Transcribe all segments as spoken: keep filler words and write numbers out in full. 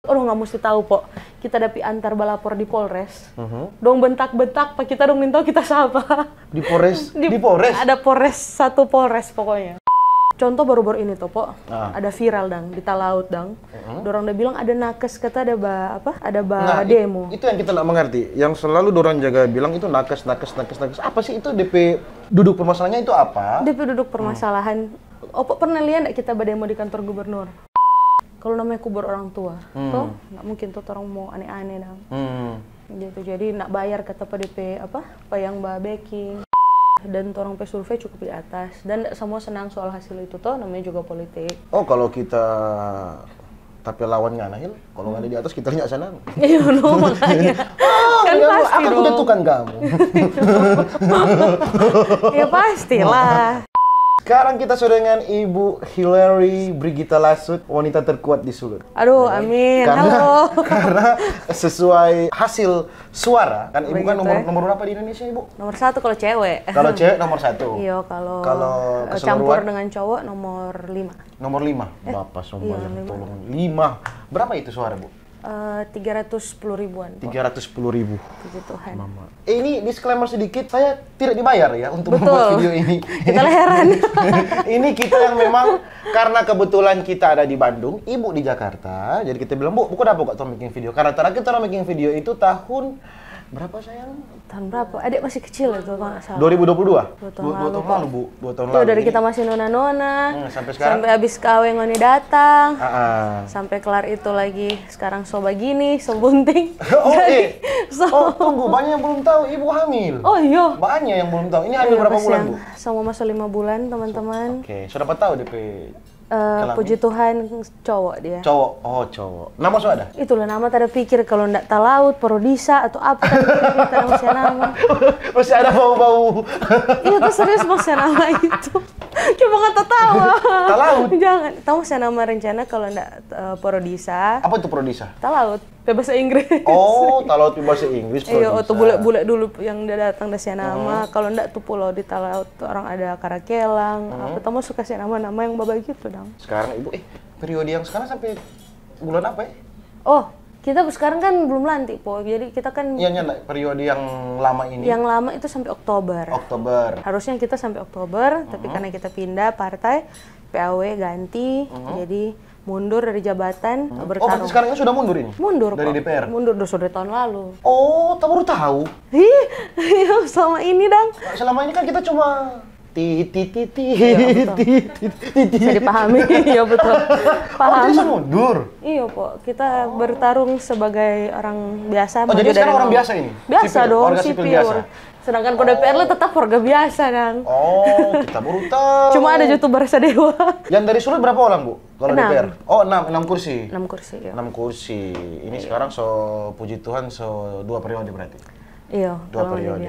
Oh, nggak mesti tahu, po. Kita ada pi antar balapor di Polres. Dong bentak-bentak pa kita, dong nintau kita sapa. Di Polres? Di, Polres? Ada Polres, satu Polres pokoknya. Contoh baru-baru ini to, po. Ah. Ada viral dang, di Talaut dang. Dorang ada bilang ada nakes, kata ada ba, apa? Ada ba nah, demo. Itu yang kita nggak mengerti. Yang selalu dorang jaga bilang itu nakes, nakes, nakes, nakes. Apa sih itu D P duduk permasalahannya itu apa? D P duduk permasalahan. Opo pernah lihat nggak kita bademo di kantor gubernur? Kalau namanya kubur orang tua, hmm. Toh nggak mungkin tuh orang mau aneh-aneh dong. Hmm. Gitu, jadi nak bayar kata P D P apa, apa yang ba backing. Dan orang pe survei cukup di atas dan nggak semua senang soal hasil itu toh, namanya juga politik. Oh, kalau kita tapi lawan ngana, Hil, kalau ngana di atas kita nggak senang. Iya, no, makanya. Oh, kan ya, pasti aku dong. Aku tukang kamu. Ya pastilah. Sekarang kita sudah dengan Ibu Hillary Brigita Lasut, wanita terkuat di Sulut. Aduh, amin. Karena, Halo. Karena sesuai hasil suara, kan Ibu kan nomor, ya? Nomor berapa di Indonesia, Ibu? Nomor satu kalau cewek. Kalau cewek nomor satu. Iya, kalau, kalau eh, campur dengan cowok nomor lima. Nomor lima. Eh, Bapak Sombayang, iya, tolong. Lima. Berapa itu suara, Bu? Eh, tiga ratus sepuluh ribuan. Tiga ratus sepuluh ribu. Puji Tuhan. Mama. Eh, ini disclaimer sedikit, saya tidak dibayar ya untuk Betul. Membuat video ini. Kita heran. Ini kita yang memang karena kebetulan kita ada di Bandung, ibu di Jakarta, jadi kita bilang, Bu, buku apa kok bikin video? Karena terakhir kita bikin video itu tahun berapa sayang? Tahun berapa? Adik masih kecil itu kalau nggak salah. Dua ribu dua puluh dua? Dua tahun lalu, dua tahun lalu, Bu. Dua tahun lalu. Dari kita masih nona-nona. Hmm, sampai sekarang? Sampai habis kaweng ngoni datang. Uh -uh. Sampai kelar itu lagi. Sekarang so bagini, so bunting. Oh, eh. So... Oh, tunggu, banyak yang belum tahu ibu hamil. Oh, iya. Banyak yang belum tahu. Ini hamil iya, berapa bulan, Bu? Sama masuk lima bulan, teman-teman. Oke, okay. Sudah dapat tahu D P Uh, puji Tuhan, cowok dia. Cowok, oh cowok. Nama so ada? Itulah nama tada pikir kalau ndak talaut, parodisa atau apa kan kita masih nama. Masih ada bau-bau. Iya tuh serius masih nama itu. Coba kata tawa. Talaut. Jangan. Tahu masih nama rencana kalau ndak uh, parodisa. Apa itu parodisa? Talaut. Pe bahasa Inggris. Oh, talaut pe bahasa Inggris. Iya, atau bule-bule dulu yang dia datang dari sana mah. Kalau ndak tuh pulau di talaut orang ada karakelang, apa tamu suka sih nama-nama yang babagitu dong. Sekarang ibu, eh, periode yang sekarang sampai bulan apa ya? Oh, kita sekarang kan belum lantik, po. Jadi kita kan. Iya, nyanda. Periode yang lama ini. Yang lama itu sampai Oktober. Oktober. Harusnya kita sampai Oktober, tapi karena kita pindah partai, P A W ganti, jadi mundur dari jabatan. Hmm. Oh, berarti sekarang ini sudah mundur ini? Mundur dari kok. D P R? Mundur sudah tahun lalu. Oh, tak baru tahu. Ih, iya, selama ini dong. Selama ini kan kita cuma ti ti ti ti. Iya, ti, ti, ti, ti. Bisa dipahami, iya betul. Paham. Oh, jadi mundur? Iya, po. Kita oh. Bertarung sebagai orang biasa. Oh, jadi sekarang orang biasa ini? Biasa sipil, dong, sipil. Biasa. Sedangkan kalau D P R tetap warga biasa, dong. Oh, kita baru tahu. Cuma ada juga tuh Barca Dewa. Yang dari Sulut berapa orang, Bu? Kalau D P R? Oh, enam, enam kursi. Enam kursi, ya. Enam kursi. Ini iya. Sekarang so puji Tuhan so dua periode berarti. Iya, dua periode.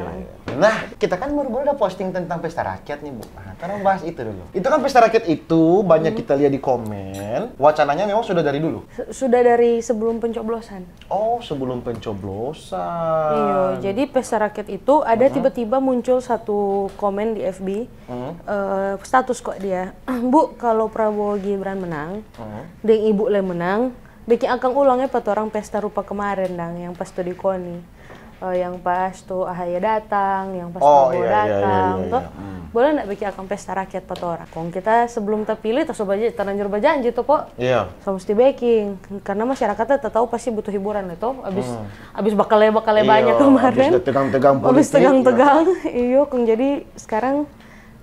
Nah, kita kan baru-baru udah posting tentang pesta rakyat nih, Bu. Nah, sekarang bahas itu dulu. Itu kan pesta rakyat itu banyak hmm. Kita lihat di komen. Wacananya memang sudah dari dulu. Sudah dari sebelum pencoblosan. Oh, sebelum pencoblosan. Iya, jadi pesta rakyat itu ada hmm. Tiba-tiba muncul satu komen di F B. Hmm. Uh, status kok dia, Bu, kalau Prabowo Gibran menang, hmm. Deng ibu le menang, bikin akang ulang ya pa orang pesta rupa kemarin dang, yang pas tu di Koni. Uh, yang pas tu Ahaye datang, yang pas oh, Prabowo iya, datang, iya, iya, iya, toh. Hmm. Boleh ndak bikin akang pesta rakyat pa orang? Kong kita sebelum terpilih, toh so terlanjur berjanji toh, po. Iya. So mesti bikin, karena masyarakat tahu pasti butuh hiburan itu. Abis hmm. Abis bakale-bakale iya, banyak kemarin. Abis tegang-tegang politik. Abis tegang-tegang, iya. Iyo, kong jadi sekarang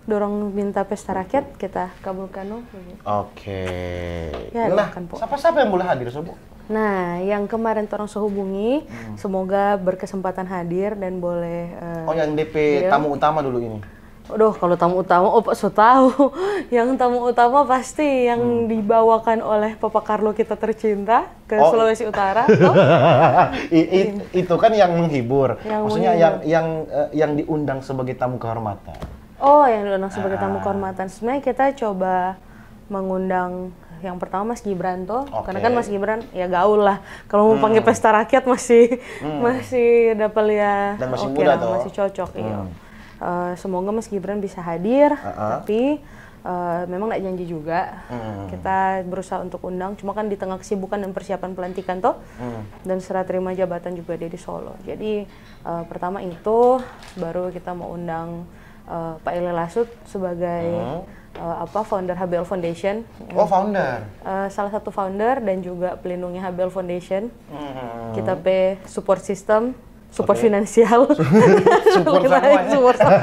dorong minta pesta rakyat kita kabulkan dong. Oke. Ya, nah, siapa-siapa yang boleh hadir, Sobo? Nah, yang kemarin orang so hubungi, hmm. Semoga berkesempatan hadir dan boleh. Uh, oh, yang D P tamu utama dulu ini. Aduh, kalau tamu utama, opa so tahu. Yang tamu utama pasti yang hmm. Dibawakan oleh Papa Carlo kita tercinta ke oh. Sulawesi Utara. I, i, itu kan yang menghibur. Yang maksudnya menghibur. Yang yang uh, yang diundang sebagai tamu kehormatan. Oh, yang diundang sebagai tamu ah. Kehormatan. Sebenarnya kita coba mengundang yang pertama Mas Gibran tuh, okay. Karena kan Mas Gibran ya gaul lah. Kalau mau hmm. Panggil pesta rakyat masih hmm. Masih dapat ya dan masih okay muda lah, tuh. Masih cocok, hmm. Iya. Uh, semoga Mas Gibran bisa hadir, uh -uh. Tapi Eh, memang nggak janji juga. Kita berusaha untuk undang, cuma kan di tengah kesibukan dan persiapan pelantikan toh, dan serah terima jabatan juga dia di Solo. Jadi, eh, pertama itu, baru kita mau undang, eh, Pak Ele Lasut sebagai, eh, apa, founder H B L Foundation. Oh, founder. Eh, salah satu founder dan juga pelindungnya H B L Foundation. Kita pe support system, support finansial. Support sama, ya? Support sama.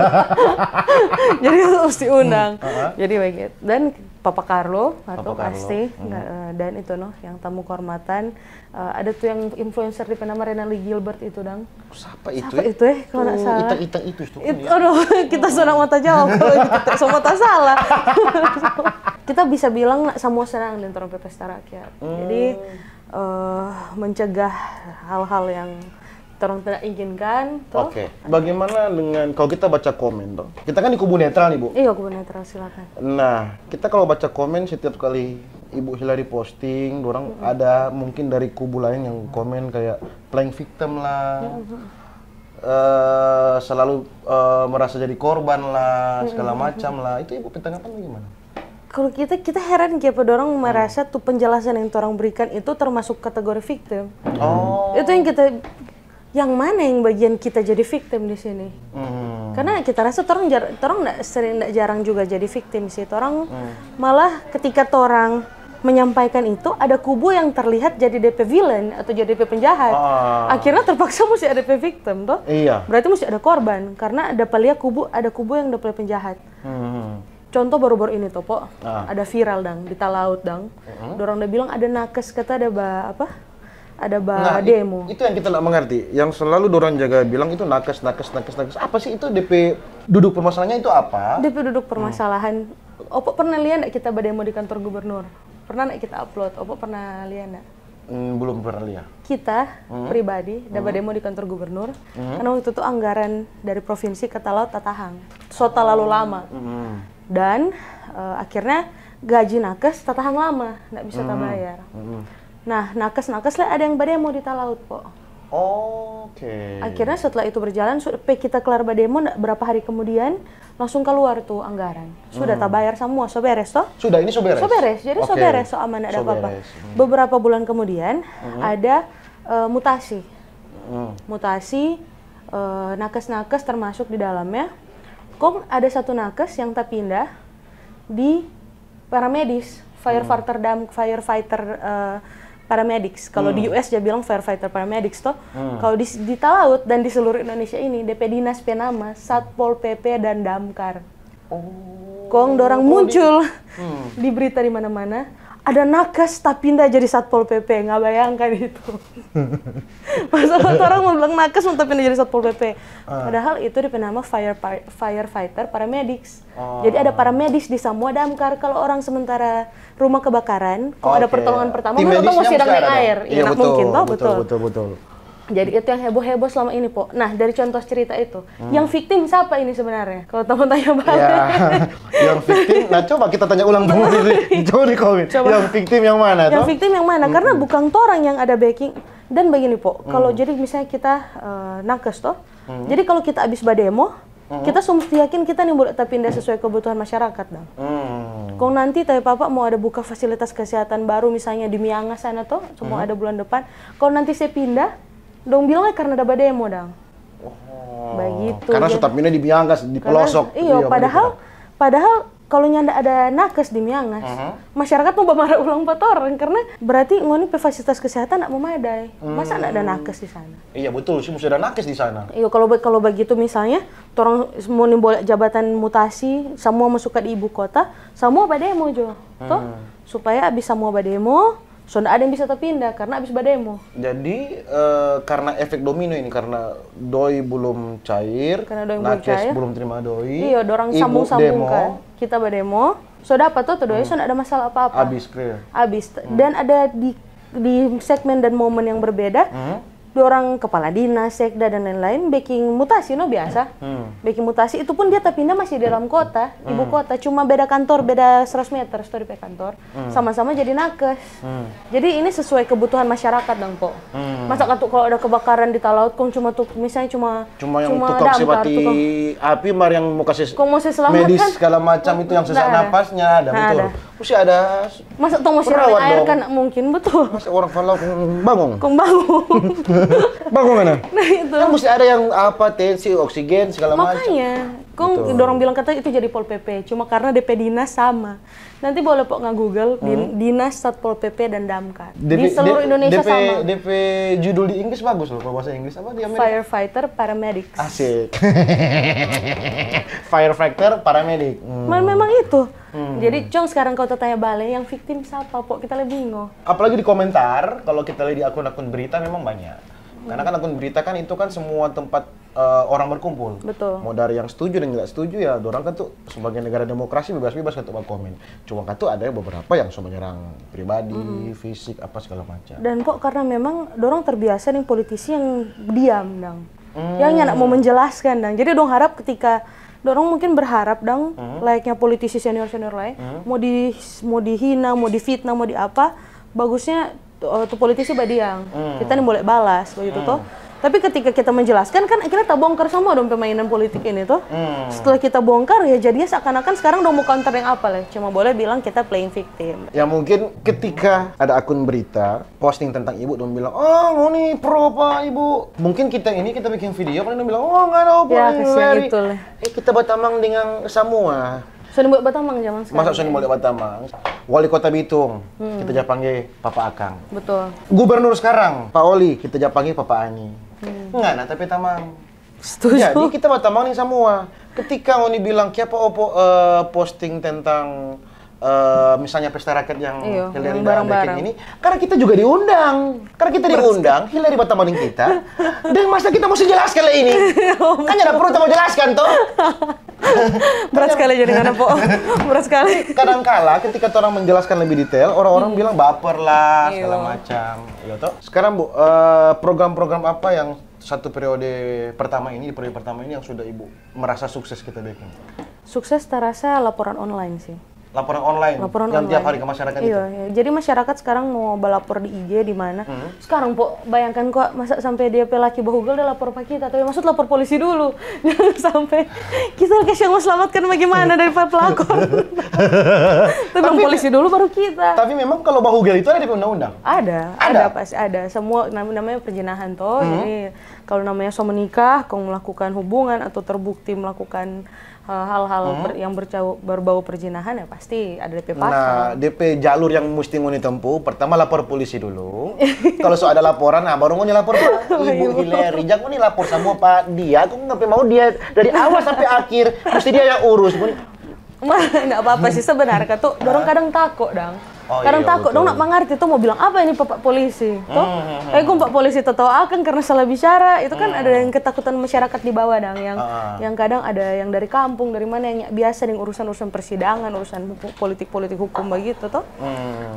Jadi itu mesti undang. Jadi begitu. Dan Papa Carlo, atau Papa Carlo. Pasti, nggak, eh, dan itu noh, yang tamu kehormatan. Eh, ada tuh yang influencer di nama Renali Gilbert itu, dang. Siapa itu? Siapa itu, eh, kalau nggak salah? Hitam-hitam itu, itu kan, It- ya. Aduh, kita sudah mau tajawab kalau kita tak semua tak salah. Kita bisa bilang semua senang dan torang pe pesta rakyat. Jadi, eh, mencegah hal-hal yang torang tidak inginkan, toh. Oke, bagaimana dengan kalau kita baca komen toh? Kita kan di kubu netral nih, Bu. Iya, kubu netral, silakan. Nah, kita kalau baca komen setiap kali Ibu Hillary posting, orang ada mungkin dari kubu lain yang komen kayak playing victim lah, eh, selalu eh, merasa jadi korban lah, segala macam lah. Itu Ibu pe tanggapan bagaimana? Kalau kita, kita heran kiapa dorang merasa tuh penjelasan yang torang berikan itu termasuk kategori victim. Oh. Itu yang kita, yang mana yang bagian kita jadi victim di sini? Hmm. Karena kita rasa torang jar, torang nggak sering, nggak jarang juga jadi victim sih. Torang malah ketika torang menyampaikan itu, ada kubu yang terlihat jadi D P villain atau jadi D P penjahat. Ah. Akhirnya terpaksa mesti ada D P victim toh. Iya. Berarti mesti ada korban karena ada palia kubu, ada kubu yang ada palia penjahat. Hmm. Contoh baru-baru ini toh, Po. Ah. Ada viral dang di Talaut dang. Dorang udah bilang ada nakes, kata ada ba apa? Ada ba Nah, i- demo. Itu yang kita nggak mengerti. Yang selalu dorang jaga bilang itu nakes, nakes, nakes, nakes. Apa sih itu D P duduk permasalahannya itu apa? D P duduk permasalahan. Opo pernah lihat nggak kita bademo di kantor gubernur? Pernah nggak kita upload? Opo pernah lihat nggak? Hmm, belum pernah lihat. Kita pribadi udah bademo di kantor gubernur karena waktu itu anggaran dari provinsi ke Talaut tatahang so talalu lama. Dan eh, akhirnya gaji nakes tatahang lama, nggak bisa tabayar. Nah, nakes-nakes lah ada yang bademo di Talaut, Po. Oke. Akhirnya setelah itu berjalan, su- pe kita kelar bademo, nda- berapa hari kemudian langsung keluar tuh anggaran. Sudah tabayar semua, so beres toh? Sudah, ini so beres? So beres, jadi so Oke. beres, so aman, nda ada So apa-apa. Beres. Hmm. Beberapa bulan kemudian ada eh, mutasi. Hmm. Mutasi, eh, nakes-nakes termasuk di dalamnya. Kong ada satu nakes yang tapindah di paramedis, firefighter dam, firefighter eh, paramedics. Kalau di U S dia bilang firefighter paramedics toh. Kalau di, di Talaut dan di seluruh Indonesia ini, D P dinas pe nama Satpol P P dan Damkar. Oh. Kong dorang muncul di berita di mana-mana. Ada nakes tapindah jadi Satpol P P, nggak bayangkan itu. Masa orang mau bilang nakes mau tapindah jadi Satpol P P. Padahal itu dia nama fire, firefighter paramedics. Jadi ada paramedis di semua damkar. Kalau orang sementara rumah kebakaran, kalau ada Oke. pertolongan pertama, Tim mereka medisnya mesti mesti dengan ada. air. Iya, Nah, betul, mungkin toh, betul, betul. Betul, betul. Jadi itu yang heboh-heboh selama ini, Po. Nah, dari contoh cerita itu, yang victim siapa ini sebenarnya? Kalau teman tanya balik. Ya, yang victim, nah coba kita tanya ulang dulu di, jauh di komen. Coba. Yang victim yang mana Yang toh? Victim yang mana? Karena bukan torang yang ada backing. Dan begini, Po, kalau jadi misalnya kita eh, nakes toh, jadi kalau kita habis bademo, kita semua mesti yakin kita nih boleh tapindah sesuai kebutuhan masyarakat dong. Hmm. Kong nanti tapi papa mau ada buka fasilitas kesehatan baru misalnya di Miangas sana toh, semua ada bulan depan. Kalau nanti saya pindah, dong bilangnya karena ada bademo dong. Oh. Begitu, Karena jadi- sudah pindah di Miangas, di Karena- pelosok. Iyo, padahal, padahal kalau nyanda ada nakes di Miangas, masyarakat mau bamarah ulang pa torang karena berarti ngoni pe fasilitas kesehatan ndak memadai. Masa ndak ada nakes di sana? Iya betul sih, mesti ada nakes di sana. Iyo, kalau be- kalau begitu misalnya, torang mau ni boleh jabatan mutasi, semua masuk ke di ibu kota, semua bademo jo, toh? Supaya abis semua bademo, so ndak ada yang bisa tapindah karena abis bademo. Jadi eh, karena efek domino ini, karena doi belum cair, Karena doi belum nakes cair. Belum terima doi, Iyo, dorang ibu sambung-sambungkan. Demo, Kita bademo, so dapat tuh, tuh doi, so ndak ada masalah apa-apa. habis clear. Abis. Dan ada di di segmen dan momen yang berbeda, Hmm. Dorang kepala dinas, sekda, dan lain-lain beking mutasi, no, biasa. Beking mutasi, itu pun dia ta pinda masih di dalam kota, ibu kota, cuma beda kantor, beda seratus meter, so, depe kantor. Sama-sama jadi nakes. Jadi ini sesuai kebutuhan masyarakat dang, Po. Masa katu kalau ada kebakaran di talaut, kong cuma tu, misalnya cuma Cuma yang cuma tukang damkar, sipati tukang api, mar yang mau kasih Kong mau selamatkan? medis segala macam itu yang sesak Nggak ada. napasnya ada, Nggak betul. ada. Mesti ada Masa tong mau Perawat siramin air dong. Kan mungkin, betul. Masa orang falau kong bangong. Kong bangong. Bangong, ana? Nah, itu. Kan mesti ada yang apa, tensi, oksigen, segala macam. Makanya, kong Betul. dorang bilang kata itu jadi Pol P P, cuma karena depe dinas sama. Nanti boleh, Po, nge-google din- dinas Satpol P P dan Damkar. Di DP seluruh DP Indonesia DP, sama. DP judul di Inggris bagus loh, kalau bahasa Inggris apa di Amerika? Firefighter, paramedics. Asik. Firefighter, paramedic. Hmm. Mal memang itu. Jadi, cong, sekarang kau tanya bale, yang victim siapa, Po? Kita lebih bingung. Apalagi di komentar, kalau kita lihat di akun-akun berita memang banyak. Karena kan akun berita kan itu kan semua tempat eh, orang berkumpul. Betul. Mau dari yang setuju dan nggak setuju, ya, dorang kan tuh sebagai negara demokrasi bebas-bebas kan tuh berkomen. Cuma kan tuh ada beberapa yang so menyerang pribadi, fisik, apa segala macam. Dan, Po, karena memang dorang terbiasa nih politisi yang diam, dang. Yang nyanda mau menjelaskan, dang. Jadi dong harap ketika dorang mungkin berharap, dang, layaknya politisi senior-senior lain, mau di mau dihina, mau difitnah, mau di apa, bagusnya tu, eh, tu politisi badiam. Kita nih boleh balas begitu toh. Tapi ketika kita menjelaskan, kan akhirnya tabongkar semua dong permainan politik ini toh. Setelah kita bongkar, ya jadinya seakan-akan sekarang dong mau counter yang apa leh? Cuma boleh bilang kita playing victim. Ya, mungkin ketika ada akun berita posting tentang ibu, dong bilang, "Oh, ngoni pro pa ibu." Mungkin kita ini, kita bikin video, paling dong bilang, "Oh, nggak ada apa, Ya, ini kasihan Larry." Itu leh. Eh, kita batamang dengan semua. Sudah buat batamang zaman sekarang. Masa sudah mulai batamang? Wali Kota Bitung, kita ja pangge Papa Akang. Betul. Gubernur sekarang, Pak Oli, kita ja pangge Papa Ani. Enggak, nah, tapi tamang. Setuju. Jadi kita batamang nih semua. Ketika ngoni bilang, "Kiapa opo, eh, posting tentang, eh, misalnya pesta rakyat yang Iya, Hillary yang da barang-barang. Bikin ini?" Karena kita juga diundang. Karena kita diundang, Hillary batamang deng kita. Dan masa kita mesti jelaskan lagi ini? Kan ada perlu kita mau jelaskan, toh? Berat sekali jadi ngana, Po. Berat sekali. Kadangkala ketika orang menjelaskan lebih detail, orang-orang bilang baper lah, segala Iya. Macam. Iya, toh? Sekarang, Bu, eh, program-program apa yang satu periode pertama ini, di periode pertama ini yang sudah Ibu merasa sukses kita bikin? Sukses terasa laporan online sih. Laporan online Laporan yang online. Tiap hari ke masyarakat Iya, itu? Iya. Jadi masyarakat sekarang mau balapor di I G di mana. Sekarang, Po, bayangkan kok, masa sampai dia pe laki bahugel, dia lapor pa kita. Tapi maksud lapor polisi dulu. Jangan sampai kita kasih yang mau selamatkan bagaimana dari pelakor. Tapi dong polisi dulu baru kita. Tapi memang kalau bahugel itu ada di undang-undang? Ada, Ada? ada, pasti ada. Semua nam- namanya perzinahan toh. Jadi kalau namanya so menikah, kong melakukan hubungan atau terbukti melakukan eh, hal-hal ber- yang bercau- berbau perzinahan, ya pasti ada D P pasal. Nah, D P jalur yang mesti ngoni tempuh, pertama lapor polisi dulu. Kalau so ada laporan, nah, baru ngoni lapor pa Ibu Hillary. Jangan ngoni lapor semua pa dia, aku nggak mau dia dari awal sampai akhir, mesti dia yang urus. Ngoni Nggak apa-apa sih sebenarnya tuh. Dorang kadang tako, dang. Oh, Kadang iya, tako, betul. Dong ndak mangarti tuh mau bilang apa ini pa, pa polisi, toh? Eh, kong pa polisi tatawa akang karena salah bicara, itu kan ada yang ketakutan masyarakat di bawah, dang, yang Ah. yang kadang ada yang dari kampung, dari mana yang biasa deng urusan-urusan persidangan, urusan politik-politik hukum begitu, toh.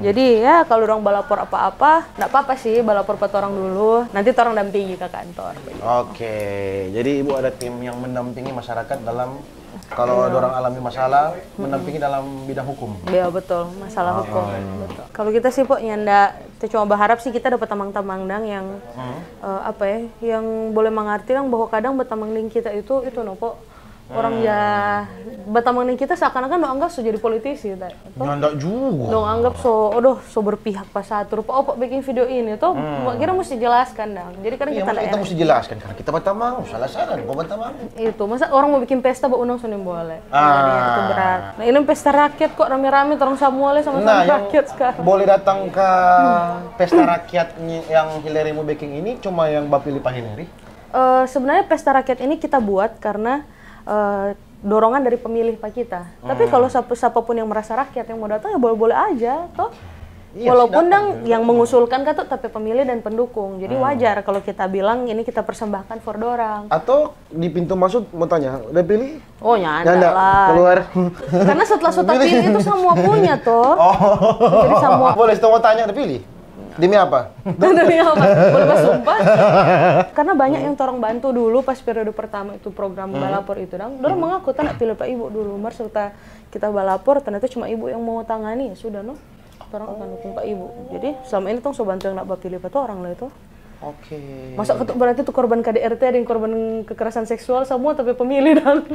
Jadi ya kalau dong balapor apa-apa, ndak apa-apa sih balapor pa torang dulu, nanti torang dampingi ke kantor. Oke, jadi Ibu ada tim yang mendampingi masyarakat dalam, kalau dorang alami masalah, mendampingi dalam bidang hukum. Ya betul, masalah hukum. Betul. Kalau kita sih, Pok, nyanda, kita cuma berharap sih kita dapat tamang-tamang, dang, yang eh, apa ya, yang boleh mengerti, dang, bahwa kadang bertamang deng kita itu itu no, Pok. Orang ya bertamang deng kita seakan-akan dong anggap so jadi politisi, ta. Nyanda juga. Dong anggap so, aduh, so berpihak pa satu. Rupa opo bikin video ini toh, kira mesti jelaskan, dang. Jadi kadang Iya, kita masa ndak kita enak. Mesti jelaskan karena kita bertamang, salah-salah, kau bertamang. Itu, masa orang mau bikin pesta ba unang so nimbole. Ah. Jadi, itu berat. Nah, ini pesta rakyat kok rame-rame, orang samua le sama-sama Nah, yang rakyat sekarang. Boleh datang ke pesta rakyat ni- yang Hillary mau bikin ini cuma yang bapilih pa Hillary? Eh, sebenarnya pesta rakyat ini kita buat karena eh, dorongan dari pemilih pa kita. Tapi kalau siapa siapapun yang merasa rakyat yang mau datang ya boleh-boleh aja, toh. Iya, Walaupun silakan, dang silakan. Yang mengusulkan kata tapi pemilih dan pendukung. Jadi wajar kalau kita bilang ini kita persembahkan for dorang. Atau di pintu masuk mau tanya, udah pilih? Oh, nyanda Nyanda, lah. Keluar. Karena setelah so tapilih itu semua punya toh. Oh. Jadi semua. Boleh, setelah mau tanya, udah pilih? Demi apa? Demi apa? Boleh basumpah? Karena banyak yang torang bantu dulu pas periode pertama itu program balapor itu dang. Dorang mengaku ta nda pilih pa ibu dulu, mar serta kita balapor ternyata cuma ibu yang mau tangani, ya sudah no. Torang akan dukung pa ibu. Jadi selama ini tong so bantu yang nda bapilih pa torang lah itu. Oke. Masa katu berarti tu korban K D R T ada yang korban kekerasan seksual semua tapi pemilih dang.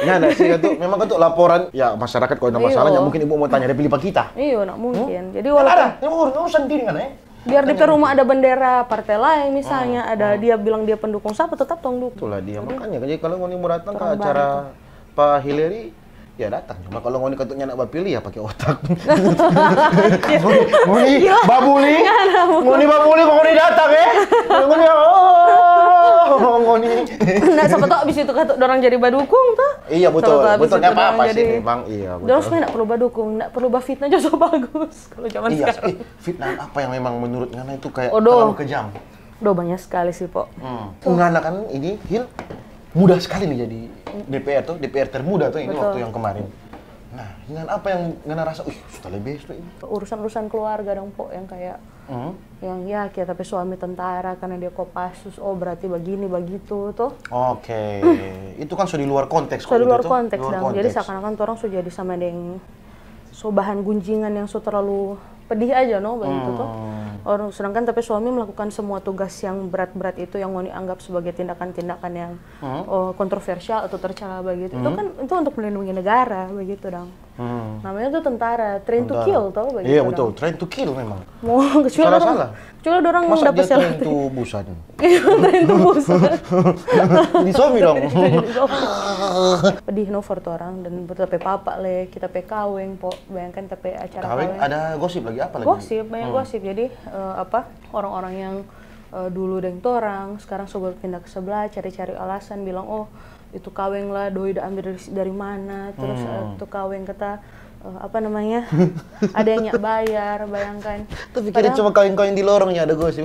Nah, nah, sih katu, memang katu laporan ya masyarakat kalau ada masalah, Iyo. Ya mungkin ibu mau tanya, dia pilih pa kita. Iyo, nda mungkin. Jadi Nda ada, walaupun ini urus, urus sendiri kan, eh? biar di rumah ada bendera partai lain misalnya, ada dia bilang dia pendukung siapa tetap tong dukung. Itulah dia, makanya jadi kalau ngoni mau datang ke acara Pak Hillary, ya datang. Cuma kalau ngoni katanya nda bapilih, ya pakai otak. Ngoni babuli, ngoni babuli, ngoni datang ya. Ngoni oh, ngoni. Nah, siapa tahu abis itu kata orang jadi badukung tuh. Iya betul, Siapa tahu abis betul itu nggak apa-apa orang sih jadi- memang, iya betul. Dorang sebenarnya nggak perlu badukung, nggak perlu bafitnah juga so bagus kalau zaman Iya, sekarang. eh, fitnah apa yang memang menurut ngana itu kayak Odoh. Terlalu kejam? Udah banyak sekali sih, Po. Hmm. Ngana kan ini Hil muda sekali nih jadi D P R tuh, D P R termuda tuh ini Betul. Waktu yang kemarin. Nah, dengan apa yang ngana rasa, uh, sudah lebih itu ini. Urusan-urusan keluarga dong, Po, yang kayak Hmm. yang ya kayak tapi suami tentara karena dia Kopassus, oh berarti begini begitu tuh. Oke, itu kan sudah di luar konteks. So Kok di luar itu tuh? konteks dong. Jadi seakan-akan orang so jadi sama deng so bahan gunjingan yang so terlalu pedih aja no begitu tuh. Hmm. Orang sedangkan tapi suami melakukan semua tugas yang berat-berat itu yang ngoni anggap sebagai tindakan-tindakan yang Hmm. oh, kontroversial atau tercela begitu. Itu kan itu untuk melindungi negara begitu dong. Hmm. Namanya tuh tentara, train to Tentara. kill tau begitu. Iya dong. Betul, train to kill memang. Mau kecuali Salah orang, salah. Kecuali orang Masa dapat dia salah. Train to Busan? Iya, train to Busan. Di zombie dong. Pedih no for tu orang dan buat pe papa le, kita pe kaweng po, bayangkan kita pe acara Kaweng kaweng. Ada gosip lagi apa lagi? Gosip, banyak gosip. Jadi eh, apa orang-orang yang eh, dulu deng torang, sekarang so pindah ke sebelah, cari-cari alasan bilang oh itu kaweng lah, doi da ambil dari, dari mana, terus eh, itu kaweng kata eh, apa namanya ada yang nyak bayar, bayangkan. Tapi kira cuma kaweng-kaweng di lorong ya ada gosip.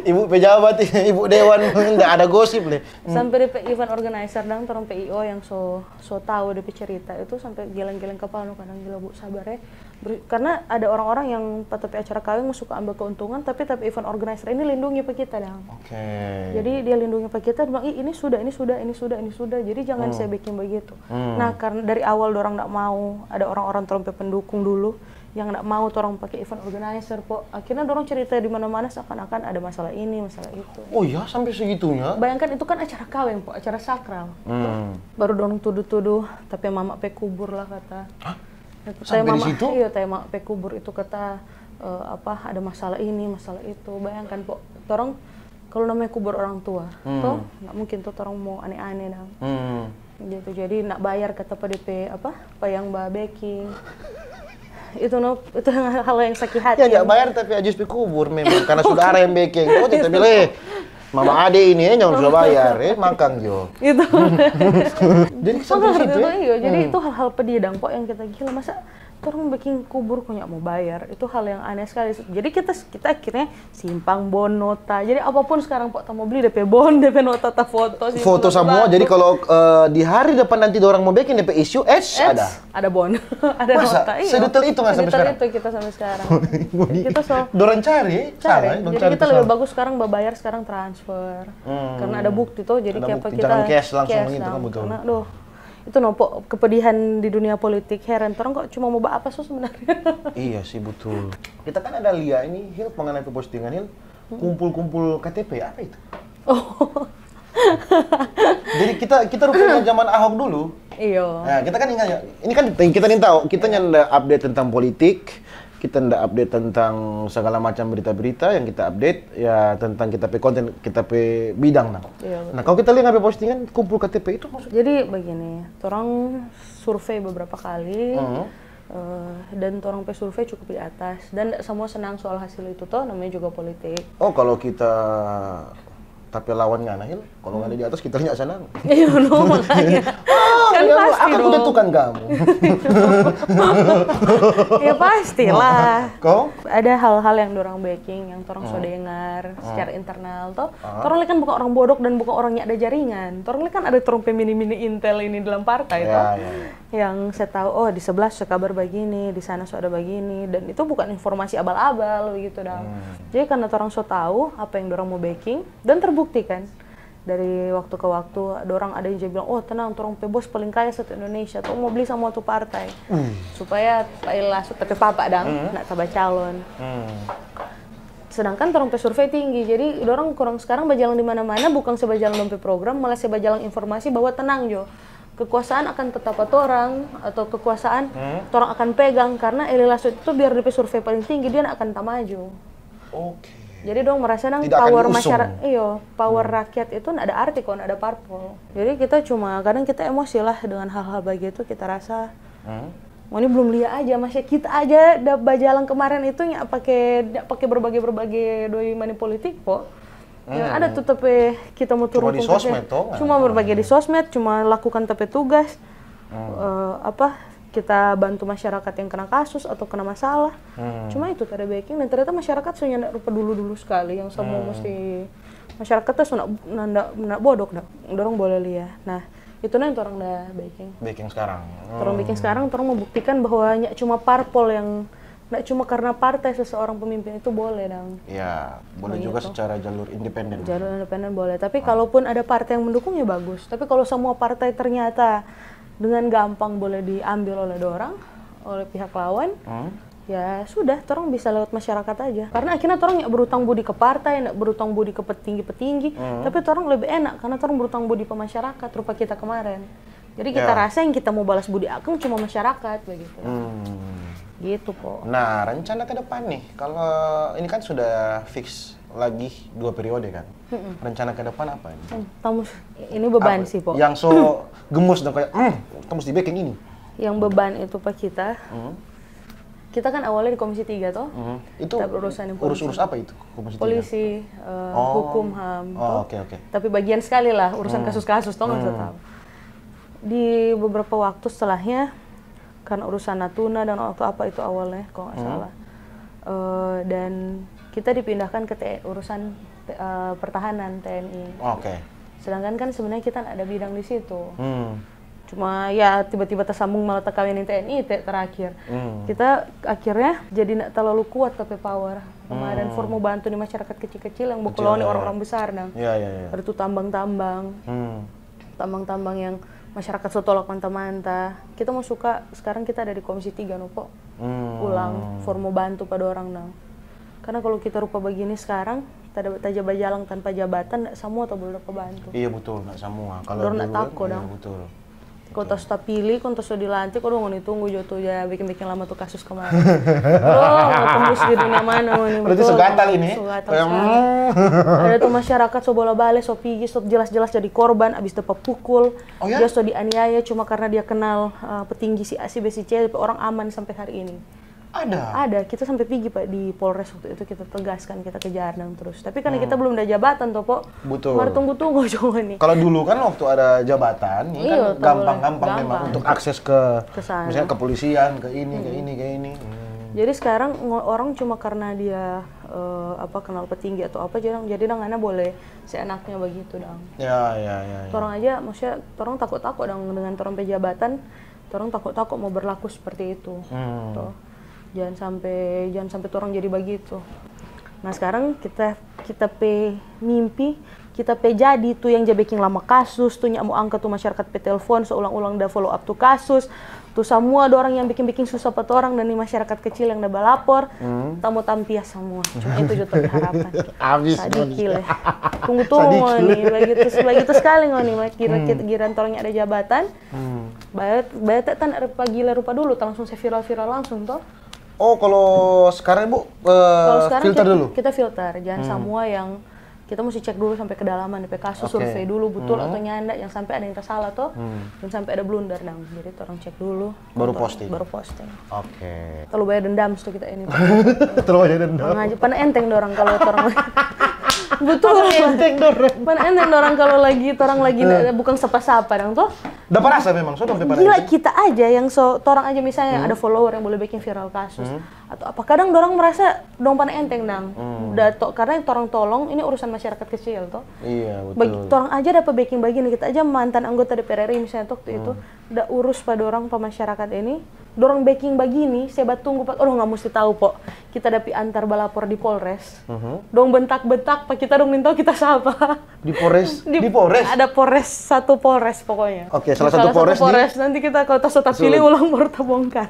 Ibu pejabat, ibu dewan, nggak ada gosip deh. Sampai depe event organizer dang torang P I O yang so so tahu depe cerita itu sampai geleng-geleng kepala no kadang gila bu sabar ya. Ber- karena ada orang-orang yang pa tapi acara kaweng mau suka ambil keuntungan tapi tapi event organizer ini lindungi pa kita dang. Oke. Jadi dia lindungi pa kita, dia bilang, ih ini sudah, ini sudah, ini sudah, ini sudah. Jadi jangan saya bikin begitu. Hmm. Nah karena dari awal orang nggak mau, ada orang-orang torang pe pendukung dulu yang nggak mau torang pakai event organizer po. Akhirnya dorang cerita di mana-mana seakan-akan ada masalah ini, masalah itu. Oh ya, sampai segitunya? Bayangkan itu kan acara kaweng po, acara sakral. Hmm. Baru dorang tuduh-tuduh, tapi mama pe kubur lah kata. Hah? Tapi Sampai di mama, situ? Iya, tapi mama pe kubur itu kata eh, apa ada masalah ini, masalah itu. Bayangkan po, torang kalau namanya kubur orang tua, Hmm. toh nggak mungkin tuh torang mau aneh-aneh dong. Hmm. Gitu, jadi nak bayar kata pa depe apa, pa yang ba backing. Itu no, itu hal yang sakit hati. Ya, nggak bayar tapi ajus pi kubur memang karena saudara yang backing. Oh, tetap bilang, eh, mama ade ini ya, jangan sudah bayar, eh, makang jo. Itu. Jadi sampai di situ Itu, ya? Iya, jadi itu hal-hal pedih dong, kok yang kita gila masa orang bikin kubur kok nggak mau bayar. Itu hal yang aneh sekali. Jadi kita kita akhirnya simpang bon nota. Jadi apapun sekarang kok mau beli depe bon, depe nota, ta foto, simpang Foto nota semua, batu. Jadi kalau eh, di hari depan nanti orang mau bikin depe isu, eh, Eits, ada. Ada bon, ada Masa? nota. Iya. Sedetail itu nggak sampai Sedetail sekarang? Itu kita sampai sekarang. Ngoni Kita so Dorang cari, eh? Cari. Salah, eh? Dorang Jadi cari kita tuh lebih salah. Bagus sekarang babayar sekarang transfer. Hmm. Karena ada bukti tuh, jadi Ada kayak bukti, kita jangan cash langsung cash begitu kan, dong. betul. Karena aduh, itu nopo kepedihan di dunia politik heran. Orang kok cuma mau apa so sebenarnya? Iya sih betul. Kita kan ada lia ini, Hil, mengenai postingan Hil, kumpul-kumpul K T P apa itu? Oh, Jadi kita kita rupanya zaman Ahok dulu. iyo. Nah, kita kan ingat ya, ini kan kita yang tahu, kita nyanda update tentang politik, kita nda update tentang segala macam berita-berita yang kita update ya tentang kita pe konten, kita pe bidang nah. Iya, betul. Nah, kalau kita lihat apa postingan kumpul K T P itu maksudnya Jadi begini, orang survei beberapa kali Hmm. eh, dan orang pe survei cukup di atas dan nggak semua senang soal hasil itu toh, namanya juga politik. Oh, kalau kita tapi lawan ngana Hil, kalau ngana di atas kita nggak senang. Iya, no, makanya. Kan Kamu, pasti aku dong. Kutetukan kamu. Ya pastilah. Kong? Ada hal-hal yang dorang beking, yang torang so dengar secara internal toh. Torang kan bukan orang bodok dan bukan orang yang ada jaringan. Torang kan ada torang pe mini-mini intel ini dalam partai Ya, toh. ya, ya. Yang saya tahu, oh, di sebelah so kabar bagini, di sana so ada bagini, dan itu bukan informasi abal-abal begitu dong. Jadi karena torang so tahu apa yang dorang mau beking dan terbukti kan, dari waktu ke waktu dorang ada yang bilang, oh, tenang, torang pe bos paling kaya satu Indonesia, torang mau beli sama tu partai supaya Pak Ila so tapi papa dong nak taba calon. Sedangkan torang pe survei tinggi, jadi dorang kurang sekarang bajalang di mana-mana, bukan se bajalang dong pe program, malah se bajalang informasi bahwa tenang jo, kekuasaan akan tetap pa torang atau kekuasaan torang akan pegang karena Eli Lasut itu biar depe survei paling tinggi dia nak akan tamaju. Oke. Jadi dong merasa nang Tidak akan power diusung. Masyarakat, iyo, power rakyat itu ndak ada arti kalau ndak ada parpol. Jadi kita cuma kadang kita emosi lah dengan hal-hal begitu, kita rasa Hmm. ngoni belum lia aja, masih kita aja da bajalang kemarin itu nya pake da pake berbagai-berbagai doi money politik po. Yang ada tuh tapi kita mau turun Cuma di konkretnya. Sosmed toh, Cuma berbagai di sosmed, cuma lakukan tapi tugas. Eh, apa kita bantu masyarakat yang kena kasus atau kena masalah. Cuma itu tadi beking dan ternyata masyarakat sudah ndak rupa dulu-dulu sekali yang semua mesti masyarakat tuh sudah ndak ndak bodok dah. Dorong boleh lia. Nah, itu yang orang dah beking. Beking sekarang. Orang bikin sekarang orang membuktikan bahwa nya cuma parpol yang nggak cuma karena partai seseorang pemimpin itu boleh dong. Ya, boleh juga secara jalur independen. Jalur independen boleh, tapi kalaupun ada partai yang mendukung ya bagus. Tapi kalau semua partai ternyata dengan gampang boleh diambil oleh dorang, oleh pihak lawan, ya sudah, orang bisa lewat masyarakat aja. Karena akhirnya orang nggak berutang budi ke partai, nggak berutang budi ke petinggi-petinggi, tapi orang lebih enak karena orang berutang budi ke masyarakat, rupa kita kemarin. Jadi kita rasa yang kita mau balas budi akang cuma masyarakat begitu. Gitu po. Nah, rencana ke depan nih, kalau ini kan sudah fix lagi dua periode kan? Rencana ke depan apa ini? Tamu ini beban Apa? Sih po. Yang so gemus dan kayak, hmm, kita mesti bikin ini. Yang beban itu pa kita. Kita kan awalnya di Komisi Tiga toh. Hmm. Itu Tapi urusan yang urus-urus apa itu? Komisi tiga? Polisi, eh, Oh. hukum ham. Oh, Toh. oke, oke. Tapi bagian sekali lah urusan kasus-kasus toh nggak tahu. Di beberapa waktu setelahnya karena urusan Natuna dan waktu apa itu awalnya kalau nggak salah. Eh, dan kita dipindahkan ke T- urusan eh, pertahanan T N I. Oke. Sedangkan kan sebenarnya kita nggak ada bidang di situ. Hmm. Cuma ya tiba-tiba tersambung malah terkawin T N I te- terakhir. Kita akhirnya jadi nggak terlalu kuat tapi power. Kemarin formu bantu di masyarakat kecil-kecil yang bekeloni orang-orang besar dong. Iya, iya, iya. Ada tuh tambang-tambang, Hmm. tambang-tambang yang masyarakat so tolak manta-manta. Kita mau suka sekarang kita ada di Komisi Tiga no po. Hmm. Ulang formu bantu pada orang dong. Karena kalau kita rupa begini sekarang, tada taja bajalang tanpa jabatan, ndak semua tak boleh dapat bantu. Iya betul, nggak semua. Kalau Dorang nggak dulu kan, tako iya, dong. Betul. Kau tas tapili, kau tas so dilantik, kau dong ngoni tunggu jo tu ja bikin-bikin lama tu kasus kemarin. Oh, mau tembus di dunia mana ngoni? Berarti Betul, so gatal ini. So gatal Kayak, sekali. Ada tu masyarakat so bola bale, so pigi, so jelas-jelas jadi korban, abis dapat pukul. Oh ya? Dia so dianiaya cuma karena dia kenal uh, petinggi si A si B si C, orang aman sampai hari ini. Ada. Ada, kita sampai pigi pak di Polres waktu itu kita tegaskan, kita kejar dan terus. Tapi karena kita belum ada jabatan toh, Pok. Betul. Mar tunggu-tunggu cuma nih. Kalau dulu kan waktu ada jabatan, ini Iya, kan gampang-gampang gampang. Memang untuk akses ke, Ke sana. Misalnya kepolisian, ke ini, ke ini, ke ini. Hmm. Jadi sekarang ngo- orang cuma karena dia eh, apa kenal petinggi atau apa jadi jadi dang ana boleh seenaknya begitu dang. Ya, ya, ya, ya. Orang aja maksudnya orang takut-takut dang dengan orang pejabat, orang takut-takut mau berlaku seperti itu. Hmm. Tuh. Jangan sampai jangan sampai orang jadi begitu. Nah, sekarang kita kita pe mimpi, kita pe jadi tu yang ja beking lama kasus, tu nya mo angka tu masyarakat pe telfon seulang-ulang da follow up tu kasus, tu samua dorang yang biking-biking susah pa torang dan ni masyarakat kecil yang da balapor, ta mo tampias samua. Cuma itu jo ta pe harapan. Abis Sadiki ngoni. Le. Tunggu-tunggu ngoni, begitu begitu sekali ngoni, kira kira giran torang ada jabatan. Hmm. Bayar bayar ta ada pagi le rupa dulu, ta langsung se viral-viral langsung toh. Oh, kalau sekarang Ibu eh, Kalau sekarang filter kita, dulu. Kita filter, jangan semua yang kita mesti cek dulu sampai kedalaman, sampai kasus Oke. Survei dulu betul atau nyanda, yang sampai ada yang tersalah toh, dan sampai ada blunder dang. Jadi orang cek dulu. Baru Atau posting. Baru posting. Oke. Terlalu banyak dendam tuh kita ini. Terlalu banyak dendam. Orang aja, pernah enteng dorang kalau orang Betul. Mana enteng dorang. Mana enteng dorang kalau lagi, orang lagi na- bukan sapa-sapa dong tuh. Dapa rasa memang, so dong pe pada Gila enteng. Kita aja yang so orang aja misalnya ada follower yang boleh bikin viral kasus atau apa, kadang orang merasa dong pana enteng dong. Dato karena yang orang tolong ini urusan masyarakat kecil tuh. Iya, Bagi, betul. Orang aja dapat backing begini, kita aja mantan anggota D P R RI misalnya waktu itu, udah urus pa dorang pa masyarakat ini, dorang backing begini, saya bat tunggu pak, aduh nggak mesti tahu po. Kita dapat antar balapor di Polres, dong bentak-bentak pa kita, dong minta kita sapa. Di Polres, di, Di- Polres. Ada Polres, satu Polres pokoknya. Oke, salah satu Polres di- Polres nanti kita kalau tas tetap pilih ulang baru tabongkar.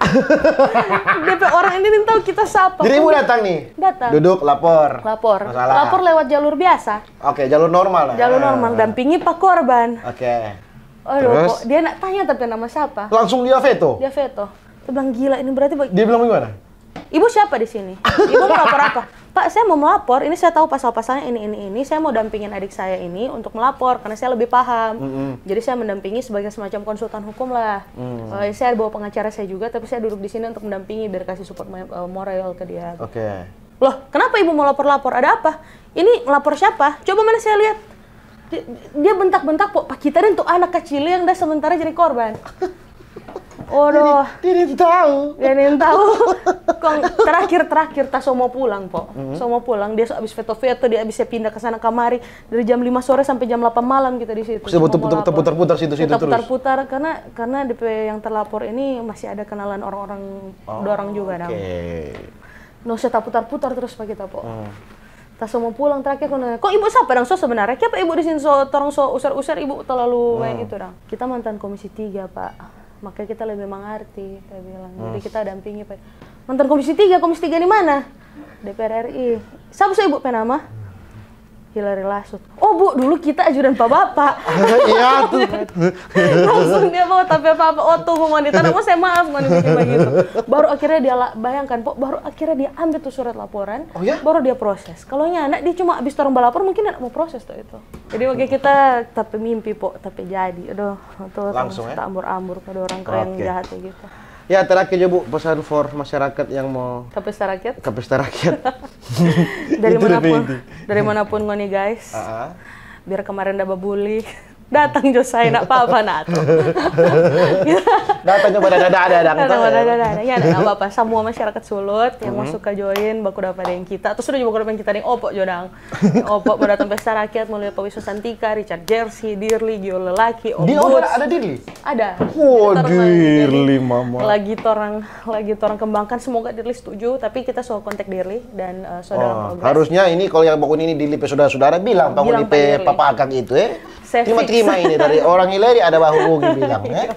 D P orang ini minta kita sapa. Jadi ibu datang nih. Datang. Duduk lapor. Lapor. Masalah. Lapor lewat jalur biasa. Oke, jalur normal lah. Jalur Ah. Normal, dampingi pak korban. Oke. Aduh, Terus? kok dia nak tanya tapi nama siapa? Langsung dia veto. Dia veto. Dia bilang gila ini berarti bag- Dia bilang gimana? Ibu siapa di sini? Ibu melapor apa? Pak, saya mau melapor. Ini saya tahu pasal-pasalnya ini, ini, ini. Saya mau dampingin adik saya ini untuk melapor karena saya lebih paham. Jadi saya mendampingi sebagai semacam konsultan hukum lah. Eh, saya bawa pengacara saya juga, tapi saya duduk di sini untuk mendampingi biar kasih support mo- eh, moral ke dia. Oke. Loh, kenapa ibu mau lapor-lapor? Ada apa? Ini lapor siapa? Coba mana saya lihat. Dia, dia bentak-bentak kok. Pak kita dan tuh anak kecil yang dah sementara jadi korban. Aduh. Dia didn't tahu. Dia yang tahu. Kong terakhir terakhir ta so mau pulang po. So mau pulang dia so abis veto-veto dia abis saya pindah ke sana kamari dari jam lima sore sampai jam delapan malam kita di situ. Terus dia Cuma putar- mau putar- lapor. putar-putar situ-situ Kita terus? Putar-putar karena karena D P yang terlapor ini masih ada kenalan orang-orang dorang juga dong. Oke. No saya putar-putar terus pa kita po. Ta so mau pulang terakhir kong nanya, kok ibu sapa dang so sebenarnya? Kiapa ibu di sini so torang so usir-usir ibu terlalu we itu dang. Kita mantan komisi tiga pak, makanya kita lebih mengerti. Dia bilang. Jadi kita dampingi pak. Mantan komisi tiga, komisi tiga di mana? D P R RI. Siapa so ibu pe nama? Hilary Lasut. Oh bu, dulu kita ajudan pa bapak. Iya tuh. Langsung dia bawa tapi apa apa. Oh tunggu ngoni, tanda mau saya maaf ngoni bikin begitu. Baru akhirnya dia la- bayangkan po, baru akhirnya dia ambil tuh surat laporan. Oh ya? Baru dia proses. Kalau nyanda dia cuma abis orang balapor mungkin nggak mau proses tuh itu. Jadi waktu kita tapi mimpi po, tapi jadi. Aduh, tuh Langsung, ya? Ambur-ambur pada orang kayak yang Oke. Jahat kayak gitu. Ya terakhir juga bu pesan for masyarakat yang mau Tapi rakyat ke pesta rakyat. dari Itu lebih manapun inti. dari manapun ngoni guys. Ah, ah. Biar kemarin ada babuli. Datang jo saya nak apa-apa nah tuh. Datang coba dada-dada dang. Ada ada ada ada. Ya ada apa-apa. Semua masyarakat Sulut yang mau suka join baku dapat yang kita. Terus sudah juga baku dapat yang kita nih opo jo dang. Opo mau datang pesta rakyat mau lihat Pak Wisnu Santika, Richard Jersey, Dirli, Gio Lelaki, Om Dia oh, Boots. Ada, ada Dirli. Ada. Wah, Jadi, torang lagi- Dirli, Mama. Lagi torang lagi torang kembangkan, semoga Dirli setuju, tapi kita selalu kontak Dirli dan eh, saudara Oh, progres. Harusnya ini kalau yang bangun ini Dirli pe saudara-saudara bilang bangun Bilang di pe pa Dirli. papa akang itu eh. Saya Terima fix. Terima ini dari orang Hileri ada bahubungi bilang ya.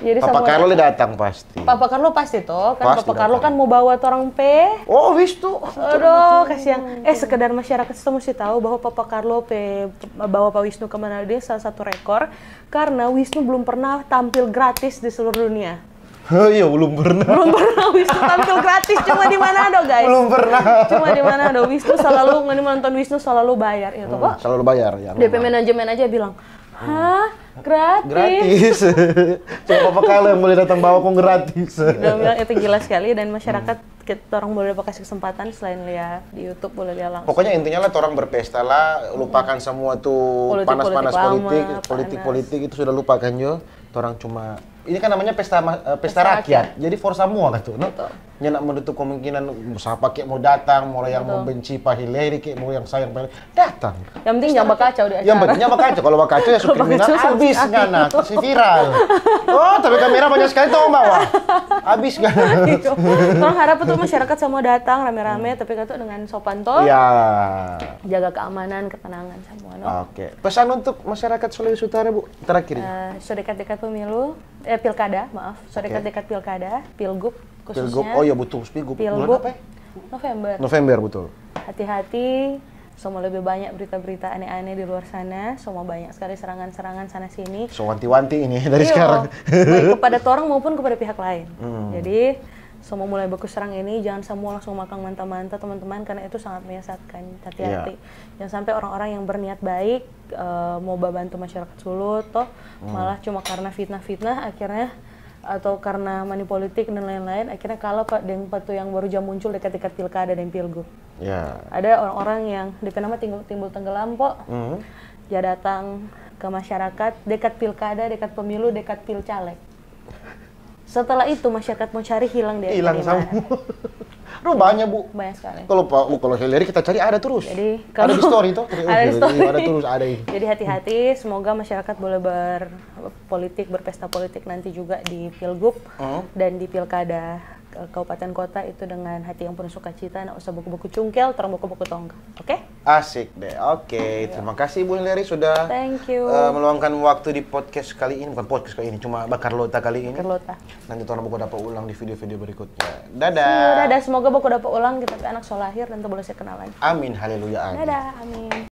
Jadi Papa semua Carlo le datang pasti. Papa Carlo pasti toh, karena Pasti Papa Carlo datang. Kan mau bawa torang pe. Oh, Wisnu. Aduh, kasihan. Eh, sekedar masyarakat semua mesti tahu bahwa Papa Carlo pe bawa Pak Wisnu kemana dia salah satu rekor karena Wisnu belum pernah tampil gratis di seluruh dunia. Oh, iya belum pernah. Belum pernah Wisnu tampil gratis cuma di Manado, guys. Belum pernah. Cuma di Manado. Wisnu selalu ngoni menonton Wisnu selalu bayar itu kok. Selalu bayar ya. D P manajemen aja bilang, "Hah? Gratis?" Gratis. Cuma Papa Carlo yang boleh datang bawa kong gratis. Dia bilang itu gila sekali dan masyarakat kita orang boleh kasih kesempatan selain lihat di YouTube boleh lihat langsung. Pokoknya intinya lah orang berpesta lah, lupakan semua tuh Politik-politik panas-panas lama, politik, panas. Politik-politik itu sudah lupakan jo. Orang cuma ini kan namanya pesta ma- eh, pesta, Pesta rakyat. Jadi for semua kan tuh, no? Betul. Nyanda menutup kemungkinan siapa kek mau datang, mau yang Betul. Membenci Pak Hileri kek, mau yang sayang Pak Hileri, datang. Yang penting jangan bakacau di acara. Yang penting jangan bakacau. Kalau bakacau ya Kalau kriminal bakacau, habis habis. Ngana, si viral. Oh, tapi kamera banyak sekali tuh bawa. Habis Ngana. Orang harap tuh masyarakat semua datang rame-rame, tapi kan tuh dengan sopan toh, Ya. Jaga keamanan, ketenangan semua. No? Oke. Pesan untuk masyarakat Sulawesi Utara, Bu, terakhir ya. Eh, so dekat-dekat pemilu, eh pilkada, maaf, so dekat-dekat pilkada, pilgub khususnya. Pilgub. Oh ya betul, Pilgub. Bulan Pilgub. Apa ya? November. November betul. Hati-hati, semua lebih banyak berita-berita aneh-aneh di luar sana, semua banyak sekali serangan-serangan sana sini. So wanti-wanti ini dari Iya, sekarang. Baik kepada orang maupun kepada pihak lain. Hmm. Jadi, semua mulai baku serang ini, jangan semua langsung makan manta-manta, teman-teman, karena itu sangat menyesatkan. Hati-hati. Iya. Jangan sampai orang-orang yang berniat baik eh, mau bantu masyarakat Sulut, toh, Hmm. malah cuma karena fitnah-fitnah akhirnya atau karena money politik dan lain-lain, akhirnya kalah pa deng pa tu yang baru ja muncul dekat-dekat pilkada deng pilgub. Ya. Ada orang-orang yang depe nama timbul, timbul tenggelam po, Mhm. ja datang ke masyarakat dekat pilkada, dekat pemilu, dekat pilcaleg. Setelah itu masyarakat mau cari hilang di Hilang di mana. Semua. Rupanya, Bu. Banyak sekali. Kalau Pak, oh, kalau Hillary kita cari ada terus. Jadi, Ada di kalau story toh, ada di story. Ada terus, ada ini. Jadi hati-hati, semoga masyarakat boleh berpolitik, berpesta politik nanti juga di pilgub Hmm. dan di pilkada ke- kabupaten kota itu dengan hati yang penuh sukacita, nggak usah baku-baku cungkel, torang baku-baku tongka. Oke? Asik deh. Oke, terima kasih Bu Hillary sudah Thank you. eh, meluangkan waktu di podcast kali ini, bukan podcast kali ini, cuma Bakar Lota kali ini. Bakar Lota. Nanti torang baku dapa ulang di video-video berikutnya. See you, Dadah. Dadah, semoga baku dapa ulang kita pe anak so lahir dan boleh saya kenal lagi. Amin, haleluya, amin. Dadah, amin.